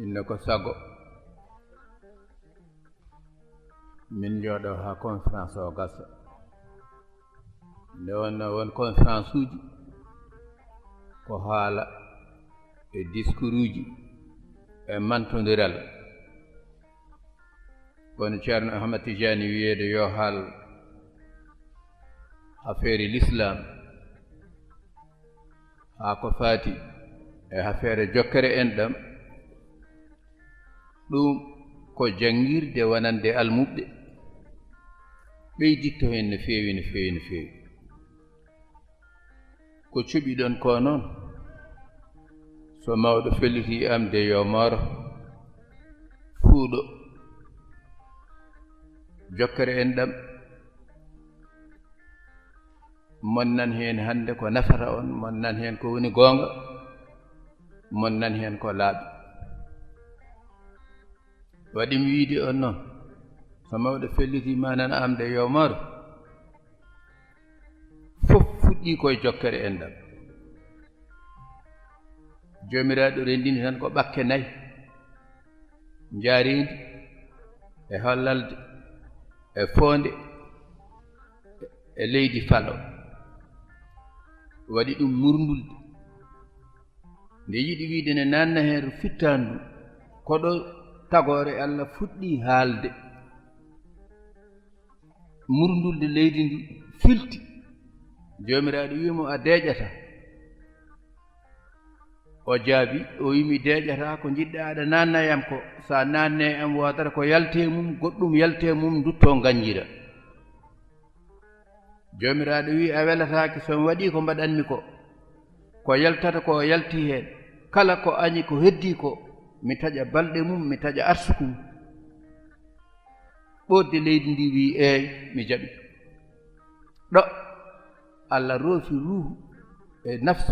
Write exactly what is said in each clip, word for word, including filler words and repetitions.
Inno ko sago min njooɗo haa conférence o gasa. Nde wonno won conférence uji, ko haala e discours uji e mantondiral. Kono Ceerno Ahmad Tijani wiyeede yo haal affaire l'islam, haa ko faati e affaire jokkere enɗam, ɗum ko janngirde wonande almuɓɓe, ɓeyditto heen no feewi, no feewi, no feewi. Ko cuɓiɗon ko noon, so mawɗo felliti am de yo mooro fuuɗo jokkere enɗam. Mon nan heen hannde ko nafata on, mon nan heen ko woni goonga, mon nan heen ko laaɓi. Waɗi mi wiide on noon, so mawɗo felliti ma nan am de yo mooro, fof fuɗɗi koye jokkere enɗam. Joomiraaɗo renndini tan ko ɓakke nayi, njaareendi e hollalde e foonde e leydi falo. Waɗi ɗum murndulde. Nde yiɗi wiide ne naanna heen fittaandu, ko ɗo tagoore Allah fuɗɗi haalde. Murndulde leydi ndi filti. Joomiraaɗo wii mo, "A deeƴata?" O jaabi, o wii, "Mi deeƴata, ko njiɗɗa aɗa naanna yam ko, so a naanne am woodata ko yaltee mum, goɗɗum yaltee mum, nduttoo nganjira." Joomiraaɗo wii, "A welataake so mi waɗii ko mbaɗanmi ko, ko yaltata ko o yaltii heen, kala ko añi ko heddii ko, mi taƴa balɗe mum, mi taƴa arsuku mum." Ɓoodde leydi ndi wii, "Eey, mi jaɓi." Ɗo Allah roofi ruuhu e nafsu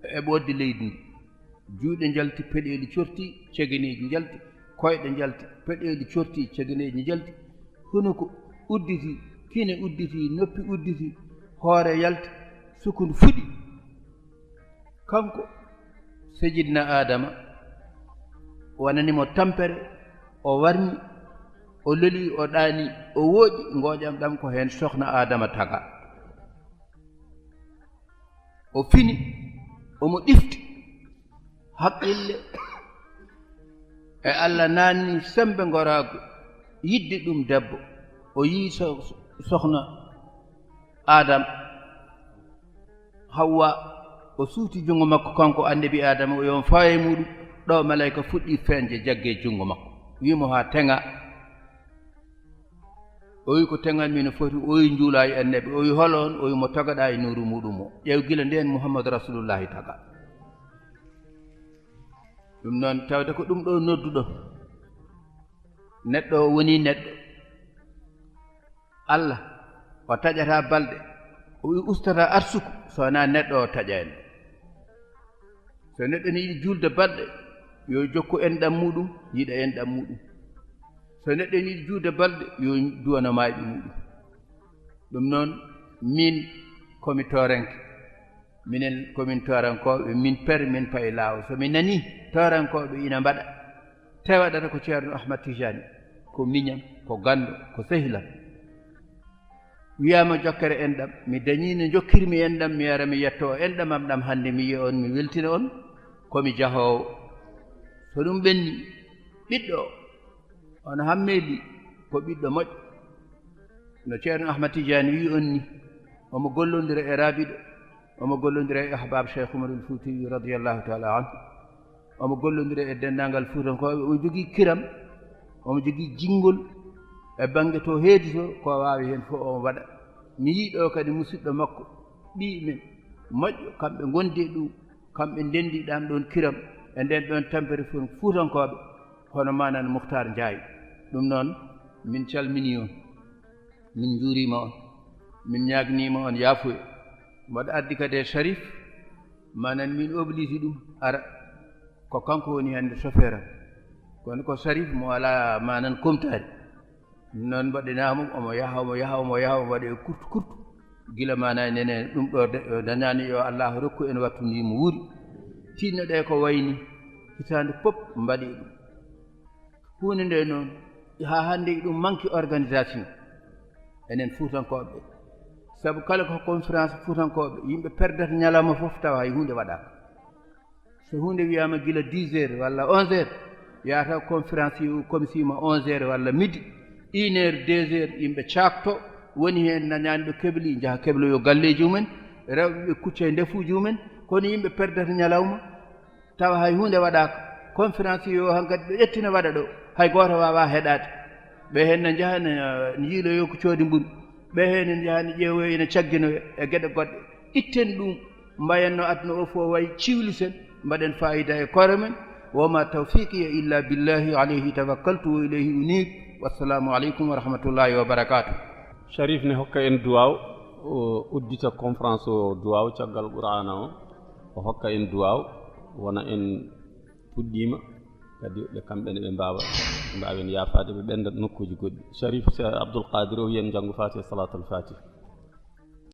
e ɓoodde leydi ndi. Juuɗe njalti, peɗeeli corti, cegeneeji njalti, koyɗe njalti, peɗeeli corti, cegeneeji njalti. Hunuko udditi, kine udditi, noppi udditi, hoore yalti, sukundu fuɗi. Kanko Seyidna Aadama wonani mo tampere, o warñi, o leli, o ɗaani, o wooƴi, ngooƴam ɗam ko heen sokhna Aadama taga. O fini, omo ɗifti haqqille e Allah naanni semmbe ngoraagu yiɗde ɗum debbo. O yii so-, sokhna Aadama, Hawwa, o suuti junngo makko kanko annabi Aadama, o yo on faawe muɗum. Ɗo malayka fuɗɗi feeñde jagge junngo makko, wii mo haa teŋa. O wi, "Ko teŋanmi no foti?" O wi, "Njuula e annabi." O wi, "Hol on?" O wi, "Mo tagaɗa e nuuru muɗum o." Ƴeew, gila ndeen Muhammadu Rasulullahi taga. Ɗum noon, tawde ko ɗum ɗo nodduɗo, neɗɗo o woni neɗɗo. Allah, o taƴata balɗe, o wi ustata arsuku, so wonaa neɗɗo o taƴa en. So neɗɗo ne yiɗi juulde balɗe, yo jokku enɗam muɗum, yiɗa enɗam muɗum. So neɗɗo ne yiɗi juulde balɗe, yo duwano maayɓe muɗum. Ɗum noon, min komi toorenke. Minen komin toorankooɓe, min per, min payi laawol. So mi nanii toorankooɓe ina mbaɗa, te waɗata ko Ceerno Ahmad Tijani, ko miñam, ko ganndo, ko sehilam. Wiyaama jokkere enɗam, mi dañii no njokkirmi enɗam, mi ara mi yettoo enɗam am ɗam hannde, mi yiya on, mi weltina on, ko mi jahoowo. So ɗum ɓenni, ɓiɗɗo o, hono Hammeeli, ko ɓiɗɗo moƴƴo. No Ceerno Ahmad Tijani wii on ni, omo gollondira e Raabiɗo, omo gollondira e Ahbab Cheikh Umarul Fuutiyu radiyallahu taala anhu. Omo gollondira e denndaangal Fuutankooɓe. Omo jogii kiram, omo jogii jinngol e bannge to heedi to, ko o waawi heen fof omo waɗa. Mi yii ɗo kadi musidɗo makko, ɓiy men moƴƴo, kamɓe ngondi e ɗum, kamɓe ndenndi ɗam ɗoon kiram e nden ɗoon tampere fon Fuutankooɓe, hono Manan Muhtar Njaay. Ɗum noon, min calminii on, min njuuriima on, min ñaagniima on yaafuya. Mboɗo addi kadi e Sharif, manan min obliji ɗum ara, ko kanko woni hannde chauffeur am. Kono ko Sharif mo alaa manan komtaari. Noon mbaɗɗinaa mo, omo yaha, omo yaha, omo yaha, omo waɗa e kurtu kurtu. Gila manan nene ɗum ɗo de-, dañaani yo Allah rokku en wattu ndi mo wuuri. Tinnoɗe ko wayni, Hitaande fof mbaɗi ɗum. Huunde nde noon, haa hannde ɗum manque organisation enen Fuutankooɓe. Sabu kala ko conférence Fuutankooɓe, yimɓe perdata ñalawma fof tawa hay huunde waɗaaka. So huunde wiyaama gila dix heures walla onze heures, yahata conférence yo comisi ma onze heures walla midi, une heure, deux heures, yimɓe caakto, woni heen nañaani ɗo kebli, njaha kebloyo galleeji mumen, rewɓe ɓe kucca e ndefuuji mumen, kono yimɓe perdata ñalawma, tawa hay huunde waɗaaka. Conférence yo hankadi ɗo ƴettina waɗa ɗo, hay gooto waawaa heɗaade. Ɓe heen ne njaha ne, eh, ne yiiloyo ko coodi mburu, ɓe heen ne njaha ne ƴeewoyo ene cagginoyo e geɗe goɗɗe. Itten ɗum, mbayen no aduna o fof wayi, ciwlisen, mbaɗen fayida e koore men. Wa ma tawfiqiya illa billahi, alayhi tawakkaltu wa ilayhi unib. Wassalamu aleykum wa rahmatullahi wa barakatuh. Sharif ne hokka en duwaaw, o uddita conférence o duwaaw caggal Qur'aana o, o hokka en duwaaw, wona en puɗɗiima, kadi ɓe kamɓe ne ɓe mbaawa, ɓe mbaawen yaafaade, ɓe ɓennda nokkuuji goɗɗi. Sharif Abdoul Qadir o wiyen njanngu Fatiha, Salatul Fatih.